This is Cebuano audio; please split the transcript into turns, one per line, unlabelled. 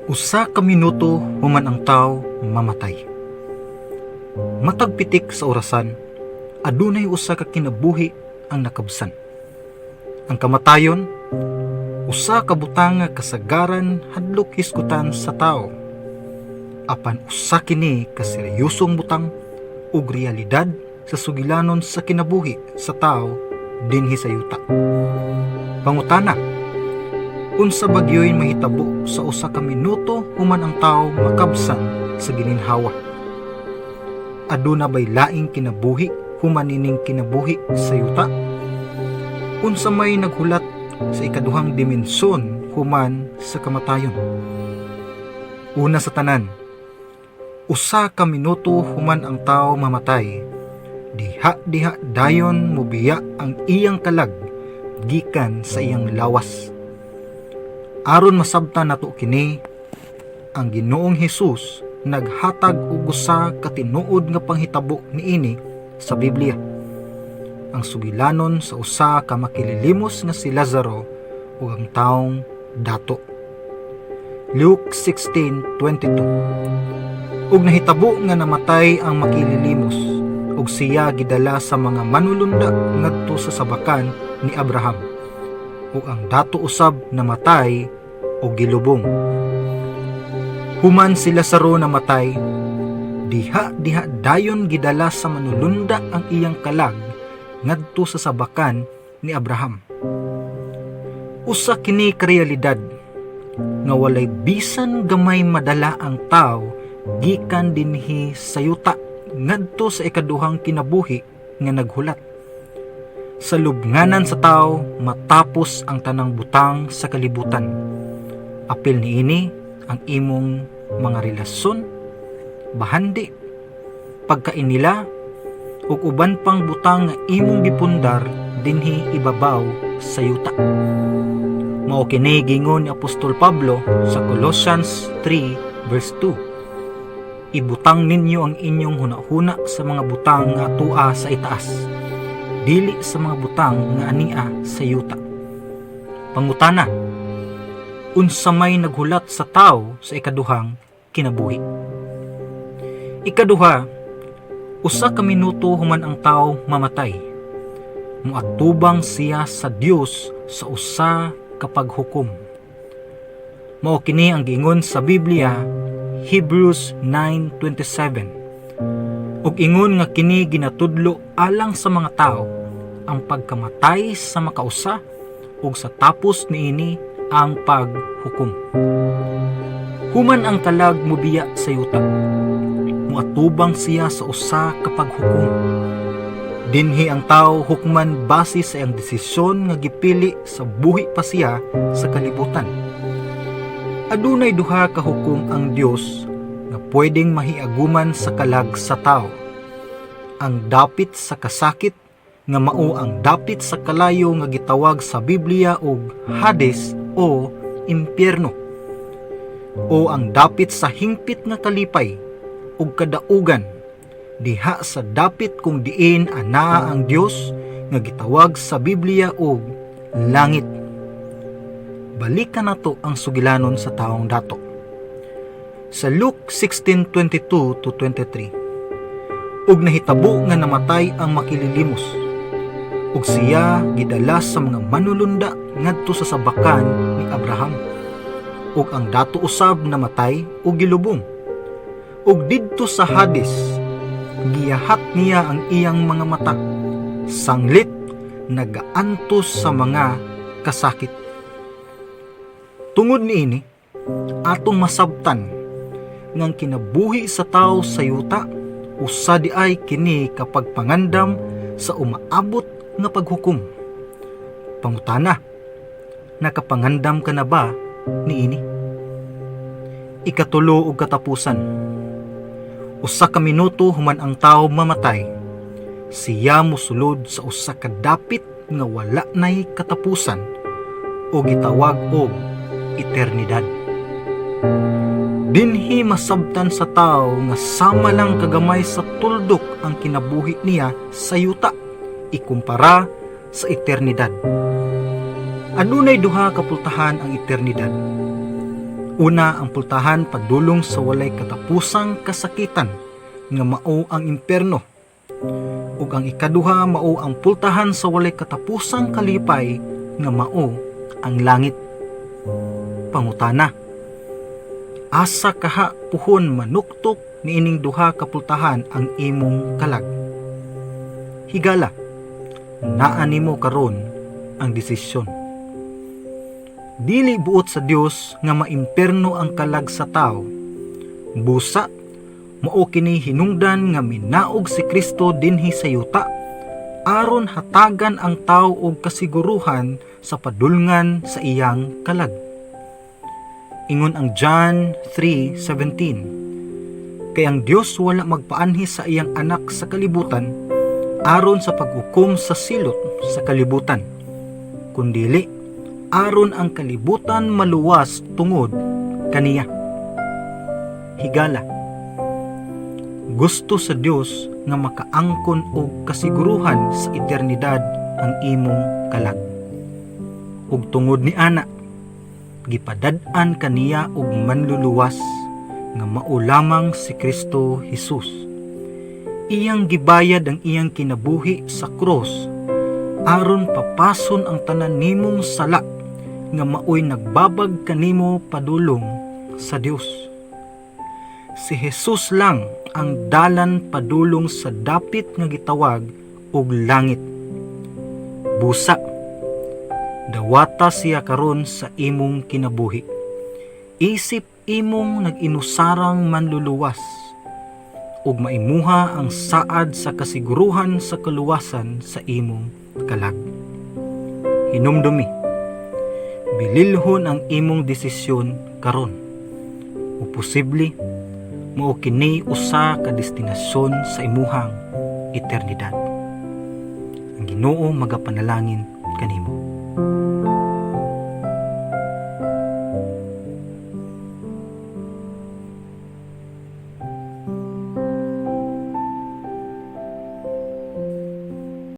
Usa ka minuto human ang tawo mamatay. Matag pitik sa orasan, adunay usa ka kinabuhi ang nakabsan. Ang kamatayon, usa ka butang nga kasagaran hadlok hisgutan sa tawo. Apan usa kini ka seryosong butang ug realidad sa sugilanon sa kinabuhi sa tawo dinhi sa yuta. Pangutana, unsa ba gyoy mahitabo sa usa ka minuto human ang tawo makabsan sa gininhawa? Aduna bay laing kinabuhi human nining kinabuhi sa yuta? Unsa may naghulat sa ikaduhang dimensyon human sa kamatayon? Una sa tanan, usa ka minuto human ang tawo mamatay, diha diha dayon mobiya ang iyang kalag gikan sa iyang lawas. Aron masabtan nato kini, ang Ginoong Hesus naghatag og usa ka tinuod nga panghitabo niini sa Biblia. Ang sugilanon sa usa ka makililimos nga si Lazaro ug ang taong dato. Luke 16:22. Ug nahitabo nga namatay ang makililimos ug siya gidala sa mga manulunda ngadto sa sabakan ni Abraham. Ug ang dato usab namatay ug gilubong. Human si Lazaro namatay, diha diha dayon gidala sa manulunda ang iyang kalag ngadto sa sabakan ni Abraham. Usa kini ka realidad nga walay bisan gamay madala ang tawo gikan dinhi sa yuta ngadto sa ikaduhang kinabuhi nga naghulat. Sa lubnganan sa tawo matapos ang tanang butang sa kalibutan. Apil niini ang imong mga relasyon, bahandi, pagkain nila, ug uban pang butang nga imong gipundar dinhi ibabaw sa yuta. Mao kini giingon ni Apostol Pablo sa Colossians 3 verse 2. "Ibutang ninyo ang inyong hunahuna sa mga butang nga atua sa itaas, dili sa mga butang nga ania sa yuta." Pangutana, unsa may naghulat sa tawo sa ikaduhang kinabuhi? Ikaduha, usa ka minuto human ang tawo mamatay, moatubang siya sa Dios sa usa ka paghukom. Mao kini ang giingon sa Biblia, Hebrews 9:27. Ug ingon nga kini ginatudlo alang sa mga tao ang pagkamatay sa makausa ug sa tapos niini ang paghukom. Human ang kalag mobiya sa yuta, moatubang siya sa usa ka paghukom. Dinhi ang tao hukman base sa iyang desisyon nga gipili sa buhi pa siya sa kalibutan. Adunay duha ka hukom ang Dios nga pwedeng mahiaguman sa kalag sa tao. Ang dapit sa kasakit nga mao ang dapit sa kalayo nga gitawag sa Biblia og Hades o impyerno, o ang dapit sa hingpit nga kalipay ug kadaugan diha sa dapit kung diin anaa ang Dios nga gitawag sa Biblia og langit. Balikan nato ang sugilanon sa taong dato. Sa Luke 16:22 to 23. Ug nahitabo nga namatay ang makililimos ug siya gidala sa mga manulunda ngadto sa sabakan ni Abraham. Ug ang dato usab namatay ug gilubong. Ug didto sa Hades, giyahat niya ang iyang mga mata sanglit nagaantos sa mga kasakit. Tungod niini, atong masabtan ngang kinabuhi sa tao sa yuta usa diay kini ka pagpangandam sa umaabot nga paghukom. Pangutana, nakapangandam ka na ba niini? Ikatulo ug katapusan, usa ka minuto human ang tao mamatay, siya mosulod sa usa ka dapit nga wala nay katapusan o gitawag og eternidad. Dinhi masabtan sa tao nga sama lang kagamay sa tuldok ang kinabuhi niya sa yuta ikumpara sa eternidad. Adunay duha ka pultahan ang eternidad. Una, ang pultahan padulong sa walay katapusang kasakitan nga mao ang imperno. Ug ang ikaduha mao ang pultahan sa walay katapusang kalipay nga mao ang langit. Pangutana: asa kaha puhon manuktok niining duha ka pultahan ang imong kalag? Higala, naa nimo karon ang desisyon. Dili buot sa Dios nga maimperno ang kalag sa tao. Busa, mao kini hinungdan nga minaog si Kristo dinhi sa yuta aron hatagan ang tao og kasiguruhan sa padulngan sa iyang kalag. Ingon ang John 3:17, "Kay ang Dios wala magpaanhi sa iyang anak sa kalibutan aron sa paghukom sa silot sa kalibutan, kundili aron ang kalibutan maluwas tungod kaniya." Higala, gusto sa Dios nga makaangkon og kasiguruhan sa eternidad ang imong kalag. Ug tungod ni ana, gipadad-an kaniya og manluluwas nga mao lamang si Kristo Jesus. Iyang gibayad ang iyang kinabuhi sa krus aron papason ang tanan nimong sala nga maoy nagbabag kanimo padulong sa Dios. Si Jesus lang ang dalan padulong sa dapit nga gitawag og langit. Busa, dawata siya karon sa imong kinabuhi. Isip imong nag-inusarang manluluwas ug maimuha ang saad sa kasiguruhan sa kaluwasan sa imong kalag. Hinumdumi, bililhon ang imong desisyon karon. O posible, mao kini usa ka destinasyon sa imuhang eternidad. Ang Ginoo magapanalangin kanimo.